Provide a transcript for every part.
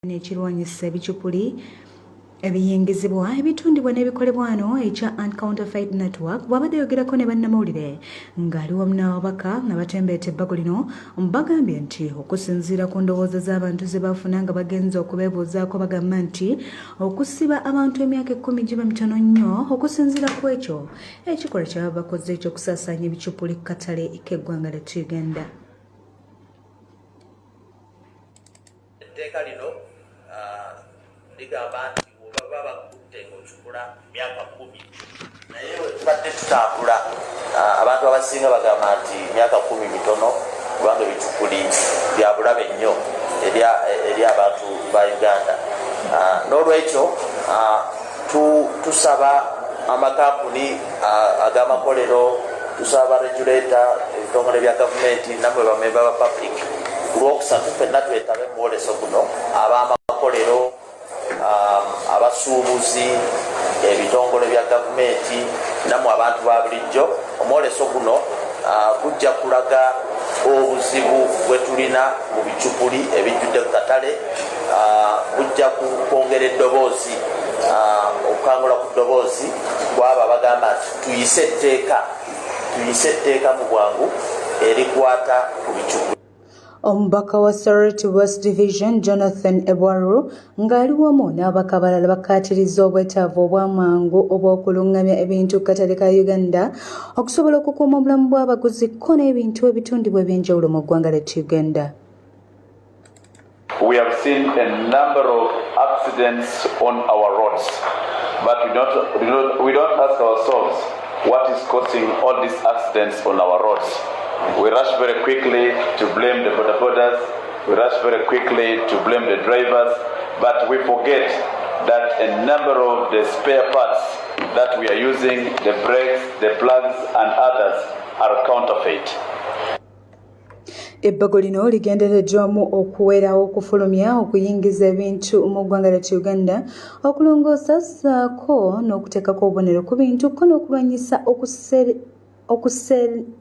Ekirwanyisa ebicupuli ebiyingizibwa, ebitundibwa n'ebikolebwa wano ekya Anti-Counterfeit Network bw'abadde ayogerako ne bannamawulire ng'ali wamu n'ababaka abatembeeta ebbago lino, bagambye nti okusinziira ku ndowooza z'abantu ze bafuna nga bagenze okubeebuuzaako, bagamba nti okusiba abantu emyaka 10 giba mitono nnyo okusinziira ku ekyo ekikolwa kye baba bakoze ekyokusaasaanya ebicupuli ku katale k'eggwanga lyattu Uganda. Etteeka lino ligamba nti bwebaba bakutte ng'ocupula, myaka 10, naye wetubadde tutambula, abantu abasinga bagamba nti myaka 10 mitono kubanga ebicupuli bya bulabe nnyo eri abantu ba Uganda. N'olwekyo tusaba amakampuni ag'amakolero, tusaba regulator, ebitongole bya gavumenti, nammwe bamemba ba public, ku Lwokusatu ffenna twetabe mu mwoleso guno, ab'amakolero, abasuubuzi, ebitongole bya gavumenti, nammwe abantu ba bulijjo. Omwoleso guno gujja kulaga obuzibu bwe tulina mu bicupuli ebijjudde ku katale, bujja kwongera eddoboozi, okukangula ku ddoboozi kwabo abagamba nti tuyise etteeka mu bwangu erikwata ku bicupuli. Omubaka wa Soroti West Division, Jonathan Ebwaru, ng'ali wamu n'ababaka abalala bakkaatiriza obwetaavu obw'amangu obw'okulungamya ebintu ku katale ka Uganda okusobola okukuuma obulamu bw'abaguzi ko n'ebintu ebitundibwa ebyenjawulo mu ggwanga lyattu Uganda. We have seen a number of accidents on our roads, but we don't ask ourselves what is causing all these accidents on our roads. We rush very quickly to blame the boda bodas, we rush very quickly to blame the drivers, but we forget that a number of the spare parts that we are using, the brakes, the plugs, and others, are counterfeit. Ebbago lino ligendereddwamu okuwerawo okufulumya, okuyingiza ebintu mu ggwanga lyattu Uganda, okulongoosa ssaako n'okuteekako obubonero ku bintu, ko n'okulwanyisa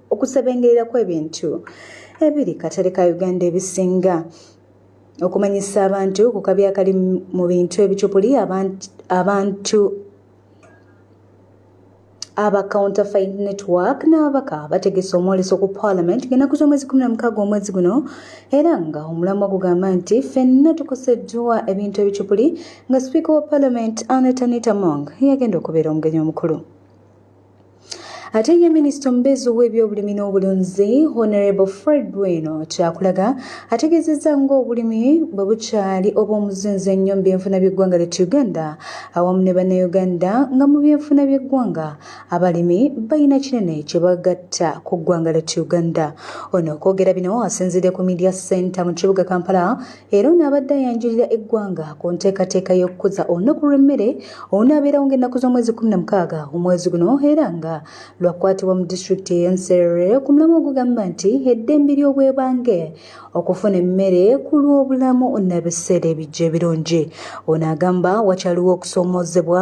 okusebengerera kw'ebintu ebiri katale ka Uganda ebisinga, okumanyisa abantu ku kabi akali mu bintu ebicupuli. Abantu aba Counterfeit Network n'ababaka bategese omwoleso ku Parliament ng'ennaku z'omwezi 16 omwezi guno, era nga omulamwa gugamba nti ffenna tukoseddwa ebintu ebicupuli, nga Sipiika wa Parliament Annet Anita Among yagenda okubeera omugenyi omukulu. Ate ye minisita omubeezi ow'ebyobulimi n'obulunzi, Honorable Fred Bwino Kyakulaga, ategeezezza ng'obulimi bwe bukyali obw'omuzinzi ennyo mu byenfuna by'eggwanga lyattu Uganda awamu ne Bannayuganda, nga mu byenfuna by'eggwanga abalimi balina kinene kye bagatta ku ggwanga lyattu Uganda. Ono okwogera bino asinziidde ku Media Center mu kibuga Kampala, era ono abadde ayanjulira eggwanga ku nteekateeka y'okukuza olunaku lw'emmere olunaabeerawo ng'ennaku z'omwezi 16 omwezi guno, era nga lwakukwatibwa mu disitulikiti ey'Enserere ku mulamwa ogugamba nti eddembe ly'obwebange okufuna emmere ku lw'obulamu n'ebiseera ebijja ebirungi. Ono agamba wakyaliwo okusoomoozebwa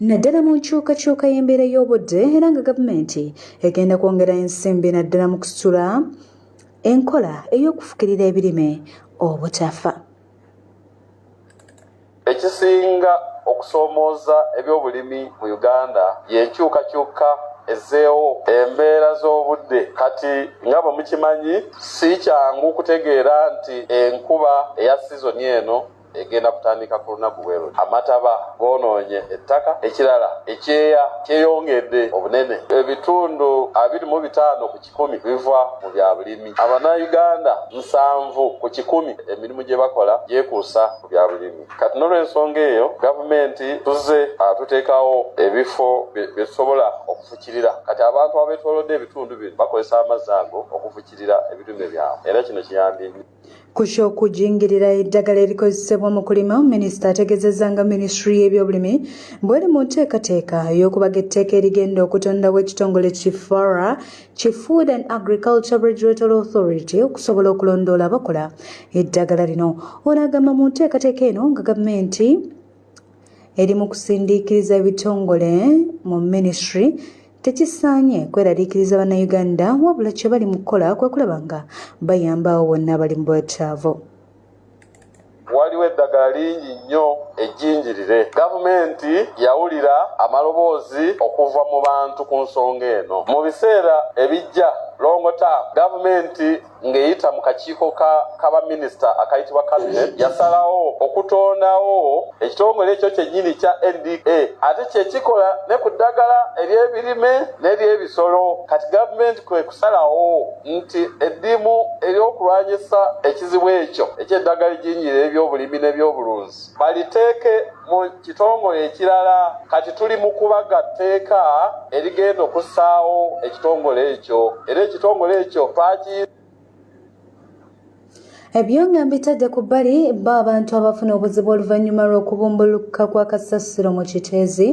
naddala mu nkyukakyuka y'embeera y'obudde, era nga gavumenti egenda kwongera ensimbi naddala mu kusitula enkola ey'okufukirira ebirime obutafa. Ekisinga okusoomooza ebyobulimi mu Uganda y'enkyukakyuka ezzeewo embeera z'obudde. Kati nga bwe mukimanyi, si kyangu kutegeera nti enkuba eya sizoni eno egenda kutandika ku lunaku bwe luti. Amataba goonoonye ettaka. Ekirala, ekyeya kyeyongedde obunene. Ebitundu 25% biva mu bya bulimi. Abannayuganda 70% emirimu gye bakola gyekuusa ku bya bulimi. Kati n'olwensonga eyo, gavumenti tuzze tuteekawo ebifo bye tusobola okufukirira. Kati abantu abeetoolodde ebitundu bino bakozesa amazzi ago okufukirira ebirime byabwe, era kino kiyambye nnyo. Ku ky'okujingirira eddagala erikozesebwa mu kulima, minisita ategeezezza nga minisitule y'ebyobulimi bw'eri mu nteekateeka ey'okubaga etteeka erigenda okutondawo ekitongole ki FARA, ki Food and Agriculture Regulatory Authority, okusobola okulondoola abakola eddagala lino. Ono agamba mu nteekateeka eno nga gavumenti eri mu kusindiikiriza ebitongole mu minisitule, tekisaanye kweraliikiriza Bannayuganda, wabula kye bali mu kukola kwe kulaba nga bayamba abo bonna abali mu bwetaavu. Waliwo eddagala lingi nnyo ejjingirire. Gavumenti yawulira amaloboozi okuva mu bantu ku nsonga eno. Mu biseera ebijja, long term, gavumenti ng'eyita mu kakiiko ka baminisita akayitibwa cabinet yasalawo okutondawo ekitongole ekyo kyennyini kya NDA, ate kye kikola ne ku ddagala ery'ebirime n'ery'ebisolo. Kati gavumenti kwe kusalawo nti eddimu ery'okulwanyisa ekizibu ekyo eky'eddagala ejjinjira eby'obulimi n'ebyobulunzi baliteeke mu kitongole ekirala. Kati tuli mu kubaga tteeka erigenda okussaawo ekitongole ekyo, era ekitongole ekyo twaki Ebyo nga mbitadde ku bbali, bo abantu abafuna obuzibu oluvannyuma lw'okubumbulukuka kwa kasasiro mu Kiteezi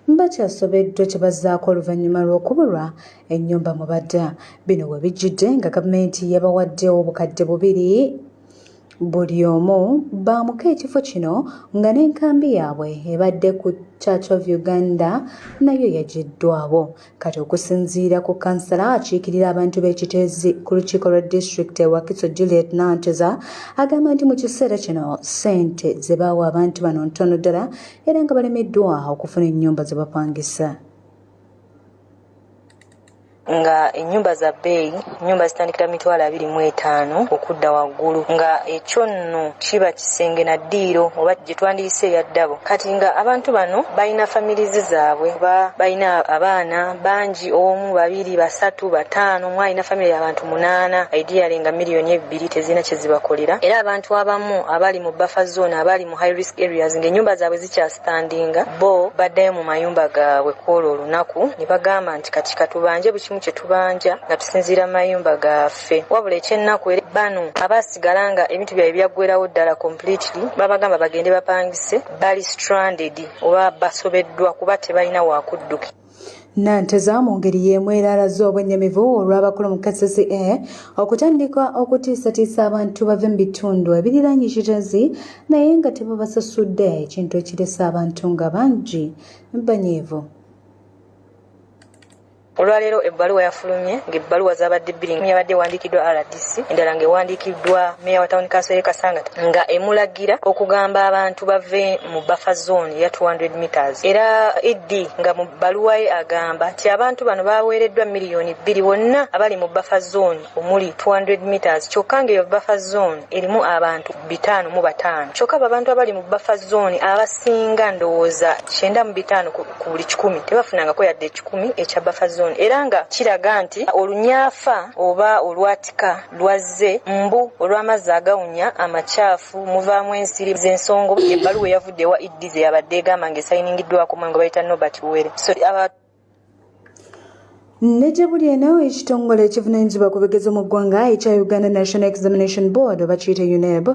bakyasobeddwa kye bazzaako oluvannyuma lw'okubulwa ennyumba mwe badda. Bino we bijjidde nga gavumenti yabawadde 2000 buli omu baamuke ekifo kino, nga n'enkambi yaabwe ebadde ku Church of Uganda nayo yagiddwawo. Kati okusinziira ku kansala akiikirira abantu b'e Kiteezi ku lukiiko lwa disitulikiti e Wakiso, Juliet Nanteza, agamba nti mu kiseera kino ssente ze baawa abantu bano ntono ddala era nga balemeddwa okufuna ennyumba ze bapangisa. Nga ennyumba za bbeeyi, ennyumba zitandikira 25,000 okudda waggulu, nga ekyo nno kiba kisenge na ddiiro oba gye twandiyise eya ddabo. Kati nga abantu bano balina families zaabwe oba balina abaana bangi, omu, babiri, basatu, bataano, omu alina famire y'abantu munaana, ideally nga 2 miliyoni tezirina kye zibakolera. Era abantu abamu abali mu buffer zone, abali mu high risk areas, ng'ennyumba zaabwe zikyastandinga, bo baddayo mu mayumba gaabwe kwolwo olunaku ne bagamba nti kati katubanje buli kimu kye tubanja nga tusinziira mu mayumba gaffe. Wabula ekyennaku, era bano abaasigala nga ebintu byabwe byaggwerawo ddala completely, babagamba bagende bapangise, bali stranded oba basobeddwa kuba tebalina wakudduka. Nanteza mu ngeri y'emu era alaze obwennyamivu olw'abakulu mu KCCA okutandika okutiisatiisa abantu bave mu bitundu ebiriraanye Kiteezi naye nga tebabasasudde, ekintu ekiresa abantu nga bangi banyiivu. Olwaleero ebbaluwa yafulumye, ng'ebbaluwa zabadde bbiri. Yabadde ewandiikiddwa RDC, endala ng'ewandiikiddwa meya wa town council y'e Kasangati, nga emulagira okugamba abantu bave mu buffer zone eya 200 meters. Era ED nga mu bbaluwa ye agamba nti abantu bano baweereddwa 2 miliyoni bonna abali mu buffer zone omuli 200 meters, kyokka ng'eyo buffer zone erimu abantu 55. Kyokka abo abantu abali mu buffer zone abasinga, ndowooza 95 ku buli 100, tebafunangako yadde 100 ekya buffer zone. Era nga kiraga nti olunyaafa oba olwatika lwazze mbu olw'amazzi agawunya amakyafu, muvaamu ensiri z'ensongo. Ebbaluwa eyavudde ewa ED ze yabadde egamba ng'esayiningiddwako mwe nga bayita Nobert Were. So aba Ne gye buli eno, ekitongole ekivunaanyizibwa ku bigezo mu ggwanga ekya Uganda National Examination Board oba kiyite UNEB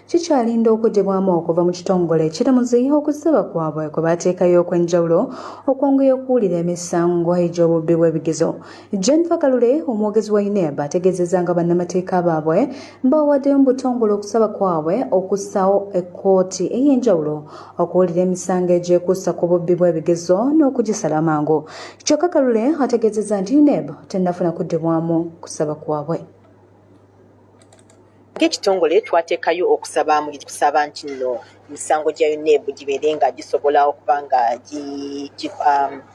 kikyalinda okuggibwamu okuva mu kitongole ekiramuzi okusaba kwabwe kwe bateekayo okw'enjawulo okwanguya okuwulira emisango egy'obubbi bw'ebigezo. Jennifer Kalule, omwogezi wa UNEB, ategeezezza nga bannamateeka baabwe bawaddeyo mu butongole okusaba kwabwe okussaawo ekkooti ey'enjawulo okuwulira emisango egyekuusa ku bubbi bw'ebigezo n'okugisala amangu. Kyokka Kalule ategeezezza nti UNEB tennafuna kuddibwamu kusaba kwabwe. Ng'ekitongole twateekayo okusaba kusaba nti nno emisango gya UNEB gibeere nga gisobola okuba nga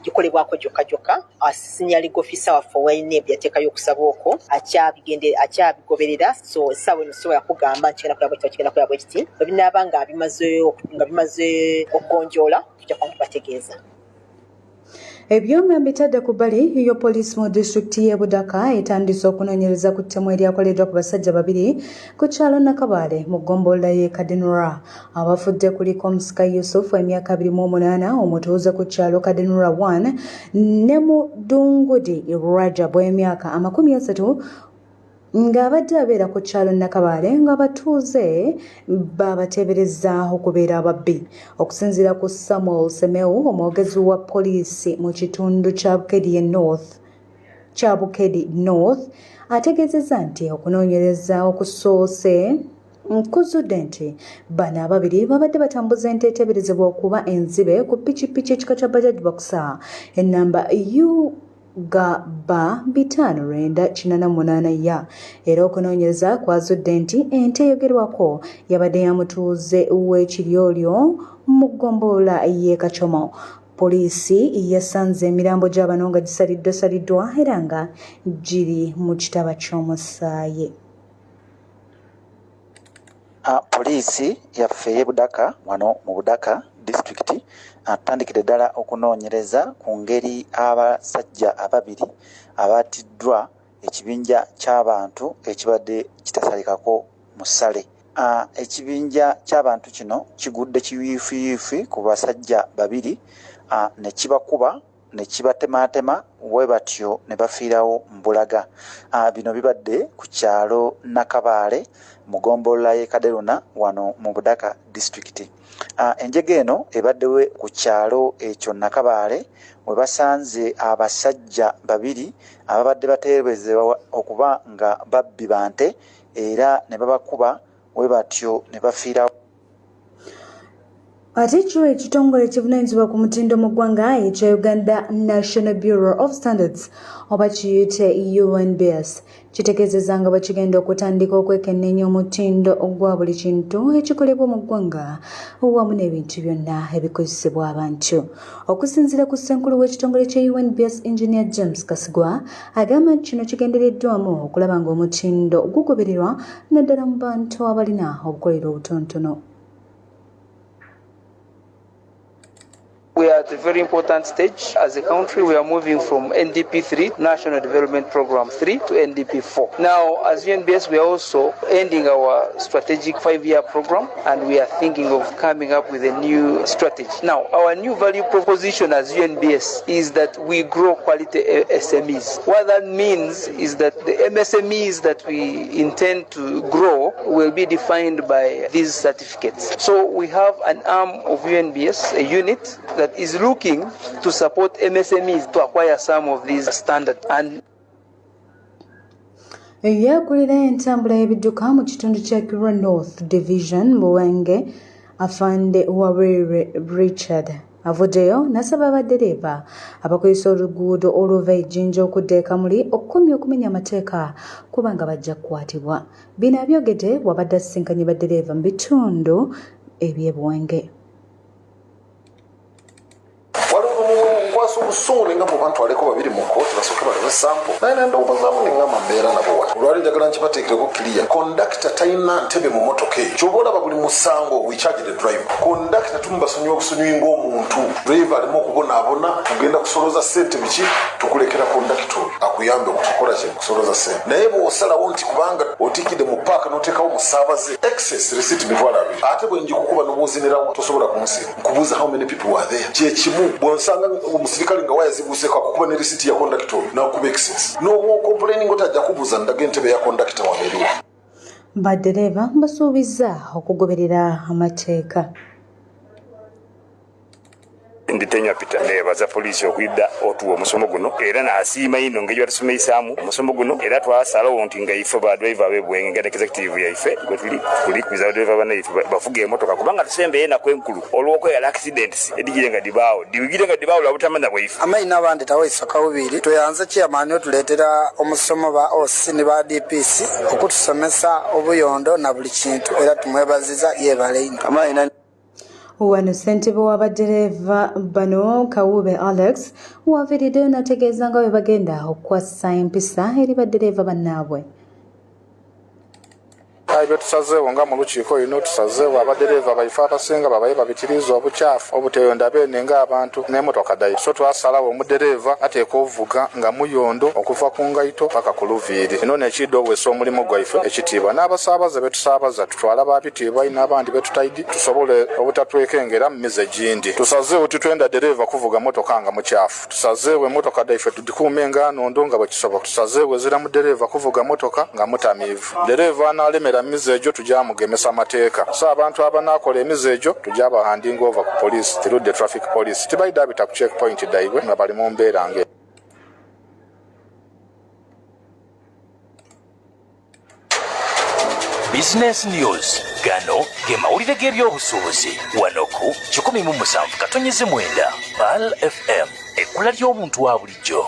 gikolebwako gyokka gyokka. Senior legal officer waffe owa UNEB yateekayo okusaba okwo, akyabigoberera. So essaawa eno sobola kugamba nti kigenda kulaba bwe kigenda kulaba bwe kiti. Bwe binaaba nga bimaze okugonjoola, tujja kuba tubategeeza. Ebyo nga mbitadde ku bbali, yo poliisi mu disitulikiti y'e Budaka etandise okunoonyereza ku ttemu eryakoleddwa ku basajja babiri ku kyalo Nakabaale mu ggombolola y'e Kadenura. Abafudde kuliko Omusika Yusufu, emyaka 28, omutuuze ku kyalo Kadenura 1, ne Mudungudi Rajab, emyaka 30, ng'abadde abeera ku kyalo Nakabaale, ng'abatuuze babateebereza okubeera ababbi. Okusinziira ku Samuel Semeu, omwogezi wa poliisi mu kitundu kya Bukedi North, kya Bukedi North, ategeezezza nti okunoonyereza okusoose kuzudde nti bano ababiri babadde batambuza ente eteeberezebwa okuba enzibe ku pikipiki ekika kya Bajaj Boxer enamba ga ba 5988 ya era okunoonyereza kwazudde nti ente eyogerwako yabadde ya mutuuze w'ekiryolyo mu ggombolola y'e Kachomo. Poliisi yasanze emirambo gy'abano nga gisaliddwasaliddwa era nga giri mu kitaba ky'omusaayi. Poliisi yaffe ey'e Budaka wano mu Budaka disitulikiti tutandikidde ddala okunoonyereza ku ngeri abasajja ababiri abattiddwa ekibinja ky'abantu ekibadde kitasalikako musale. Ekibinja ky'abantu kino kigudde kiyiifuyiifu ku basajja babiri ne kibakuba ne kibatemaatema bwe batyo ne bafiirawo mbulaga. Bino bibadde ku kyalo Nakabaale mu ggombolola y'e Kaderuna wano mu Budaka disitulikiti. Enjega eno ebaddewo ku kyalo ekyo Nakabaale we basanze abasajja babiri ababadde bateeberezebwa okuba nga babbi ba nte era ne babakuba bwe batyo ne bafiirawo. Ate kyo ekitongole ekivunaanyizibwa ku mutindo mu ggwanga ekya Uganda National Bureau of Standards oba kiyite UNBS kitegeezezza nga bwe kigenda okutandika okwekenneenya omutindo gwa buli kintu ekikolebwa mu ggwanga wamu n'ebintu byonna ebikozesebwa abantu. Okusinziira ku ssenkulu w'ekitongole kya UNBS Engineer James Kasigwa agamba nti kino kigendereddwamu okulaba ng'omutindo gugobererwa naddala mu bantu abalina obukolero obutonotono. We are at a very important stage. As a country, we are moving from NDP 3, National Development Program 3, to NDP 4. Now, as UNBS, we are also ending our strategic 5-year program, and we are thinking of coming up with a new strategy. Now, our new value proposition as UNBS is that we grow quality SMEs. What that means is that the MSMEs that we intend to grow will be defined by these certificates. So we have an arm of UNBS, a unit that is looking to support MSMEs to acquire some of these standards. And Eyakulira entambula y'ebidduka mu kitundu kya Kira North Division Buwenge Afande Waweere Richard avuddeyo n'asaba abaddereeva abakozesa oluguudo oluva e Jinja okudda e Kamuli okukomya okumenya amateeka kubanga bajja kukwatibwa. Bino abyogedde bw'abadde asisinkanye baddereeva mu bitundu eby'e Buwenge. Waliwo nkwasa obusungu nenga mu bantu aleko babiri mu kkooti basooke balabe sample, naye nendowoozamu neŋŋamba mbeera nabo wano olwali njagala nkibateekereko clear. Kondakita talina ntebe mu motoka eyo. Kyoba olaba buli musango we charge the driver. Kondakita tumubasonyiwa obusonyiwi ng'omuntu. Driver alimu okubonaabona, tugenda kusolooza ssente biki, tukulekera kondakita oyo akuyambe okukola ki, kusolooza ssente. Naye bw'osalawo nti kubanga otikidde mu paaka n'oteekawo musaabaze excess receipt 20,000, ate bwe njikukuba n'obuuzinirawo tosobola kunsiima. Nkubuuza, how many people were there? Kyekimu bw'onsanga omusirikale nga waya zibuuseeko, akukuba ne risiti ya kondakita oyo n'akuba excess n'obwocomplaining otajja kubuuza ndaga entebe ya kondakita wano eriwa. Baddereeva basuubizza okugoberera amateeka. Nditenya Peter, nebaza poliisi okwidda otuwa omusomo guno era nasiima ino ngeri batusomeisaamu omusomo guno. Era twasalawo nti nga ife badriver ab'ebwenge nga executive yaife gwe tuli kulikubiza badriver banaife bafuga emotoka kubanga tusembeyo enaku enkulu olw'okweyala accidents edigire nga dibaawo digire nga dibaawo lwa butamanya bwaife. Amaina abandi tawaisa kawubiri. Tweyanze chairman otuleetera omusomo ba OC ne ba DPC okutusomesa obuyondo na buli kintu, era tumwebaziza, yeebale ino. Amaina. Wano ssentebe w'abaddereeva bano Kawube Alex waviiriddeyo n'ategeeza nga bwe bagenda okukwasisa empisa eri baddereeva bannaabwe. Ayi, byetusazeewo nga mu lukiiko lino, tusazeewo abadereeva baife abasinga babaye babitiriza obukyafu obuteyonda beene ng'abantu n'emotoka dayo. So twasalawo omudereeva ateeka ovuga nga muyondo okuva ku ngaito paka ku luviiri. Ino nekidda oweesa omulimu gwaife ekitiibwa n'abasaabaze betusaabaza tutwala babitiibwa ino abandi betutaidi tusobole obutatwekengera mu mize gindi. Tusazeewo titwenda dereeva kuvuga motoka nga mukyafu. Tusazeewo emotoka daife tudikuume nga nondo nga bwekisoboka. Tusazeewo ezira mudereeva kuvuga motoka nga mutamiivu. Dereeva anaalemera emize egyo tujamugemesa amateeka. So abantu abanaakola emize egyo tujabahandinga over ku police through the traffic police. Tibaida bita ku checkpoint daibwe nga bali mu mbeera nge. Business News, gano ge mawulire g'ebyobusuubuzi wano ku 107.9 Pearl FM, ekkula ly'omuntu wa bulijjo.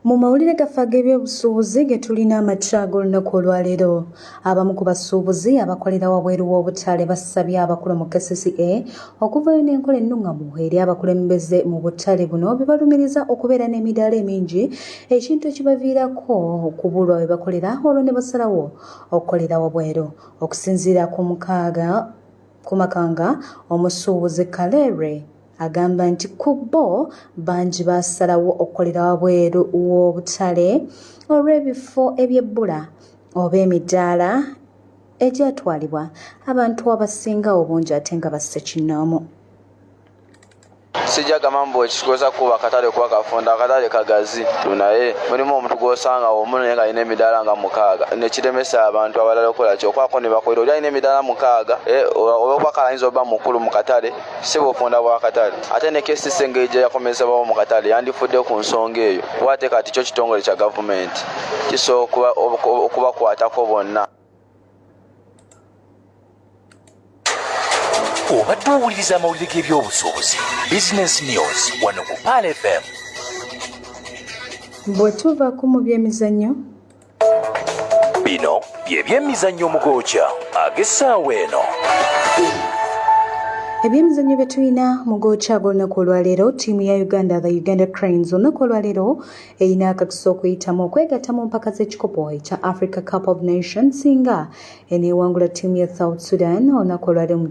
Mu mawulire gaffe ag'ebyobusuubuzi ge tulina amakya g'olunaku olwaleero, abamu ku basuubuzi abakolera wabweru w'obutale basabye abakulu mu KCCA okuvayo n'enkola ennungamu eri abakulembeze mu butale buno be balumiriza okubeera n'emidaala emingi, ekintu ekibaviirako okubulwa we bakolera olwo ne basalawo okukolera wabweru. Okusinziira ku mukaaga ku Makanga, omusuubuzi Kaleere agamba nti ku bo bangi baasalawo okukolera wabweru w'obutale olw'ebifo eby'ebbula oba emidaala egyatwalibwa abantu abasinga obungi ate nga bassekinnoomu. Sijja gamba mbu ekikoza kuba akatale kuba kafunda, akatale kagazi, naye mulimu omuntu gw'osanga omu naye ng'alina emidaala nga 6, nekiremesa abantu abalala okukola ki okwako ne bakolera. Oli alina emidaala 6, olwokuba kale ayinza oba mukulu mu katale, si bufunda bwa katale. Ate ne KCC engeri gye yakomezebwawo mu katale yandifudde ku nsonga eyo, kuba ate kati kyo kitongole kya gavumenti kisobola okubakwatako bonna. Obadde owuliriza amawulire g'ebyobusuubuzi, Business News, wano ku Pearl FM. Bwe tuvaako mu byemizannyo, bino bye byemizannyo omugooca ag'essaawa eno. Ebyemizannyo bye tulina mu gookya ag'olunaku olwaleero, ttiimu ya Uganda, the Uganda Cranes, olunaku olwaleero erina akakisa okuyitamu okwegatta mu mpaka z'ekikopo ekya Africa Cup of Nations singa eneewangula ttiimu ya South Sudan olunaku olwaleero mu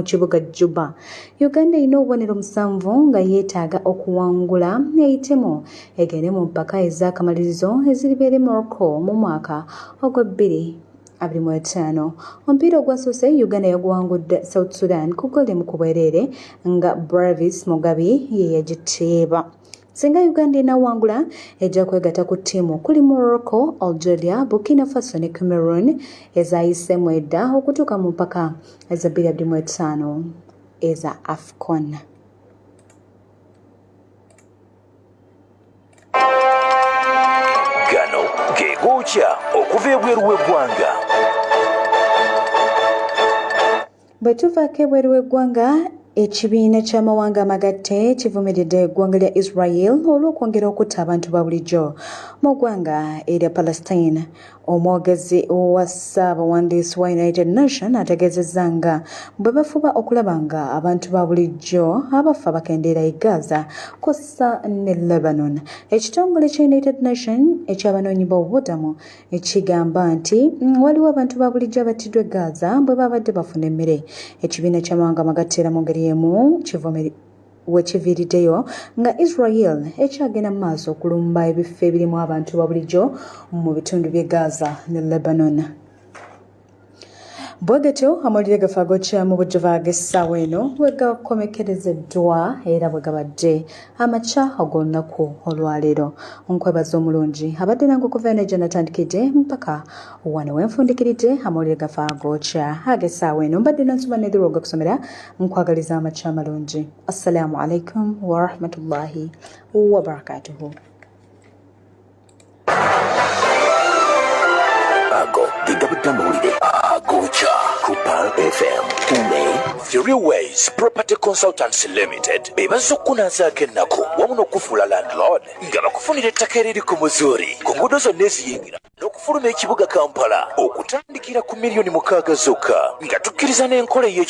kibuga Juba. Uganda erina obubonero 7 nga yeetaaga okuwangula eyitemu egende mu mpaka ez'akamalirizo eziribeera e Morocco mu mwaka ogwa 2025. Omupiira ogwasoose Uganda yaguwangudde South Sudan ku ggoolo emu ku bwereere nga Bravis Mugabi ye yagiteeba. Singa Uganda enawangula ejja kwegatta ku ttiimu okuli Morocco, Algeria, Burkina Faso ne Cameroon ezayiseemu edda okutuuka mu mpaka eza 2025 eza AFCON. Gano ge gookya okuva ebweru w'eggwanga. Bwe tuvaako ebweru w'eggwanga, ekibiina ky'amawanga amagatte kivumiridde eggwanga lya Israel olw'okwongera okutta abantu ba bulijjo mu ggwanga erya Palestine. Omwogezi wa ssaabawandiisi wa United Nation ategeezezza nga bwe bafuba okulaba nga abantu ba bulijjo abafa bakendeera e Gaza kw'ossa ne Lebanon. Ekitongole kya United Nation eky'abanoonyi b'obubudamu kigamba nti waliwo abantu ba bulijjo abattiddwa e Gaza bwe babadde bafuna emmere. Ekibiina ky'amawanga amagatte era mu ngeri emu wekiviiriddeyo nga Israel ekyagenda mu maaso okulumba ebifo ebirimu abantu ba bulijjo mu bitundu by'e Gaza ne Lebanon. Bwe gatyo amawulire gaffe agokya mu bujjuvu ag'essaawa eno bwe gakomekerezeddwa era bwe gabadde amakya ag'olunaku olwaleero. Nkwebaza omulungi abadde nange okuva eno gye natandikidde mpaka wano we nfundikiridde amawulire gaffe agokya ag'essaawa eno. Mbadde Nansuma Nedhirwa ogakusomera, nkwagaliza amakya amalungi. Assalaamu alaikum warahmatullahi wabarakatuhu. Ago ge gabadde amawulire agokya ku Pearl FM ne Three Ways Property Consultants Limited be bazze okukunaazaako ennaku wamu n'okufuula landlord nga bakufunira ettaka eriri ku muzuuli ku nguudo zonna eziyingira n'okufuluma ekibuga Kampala okutandikira ku miliyoni 6 zokka nga tukkiriza n'enkola ey'eki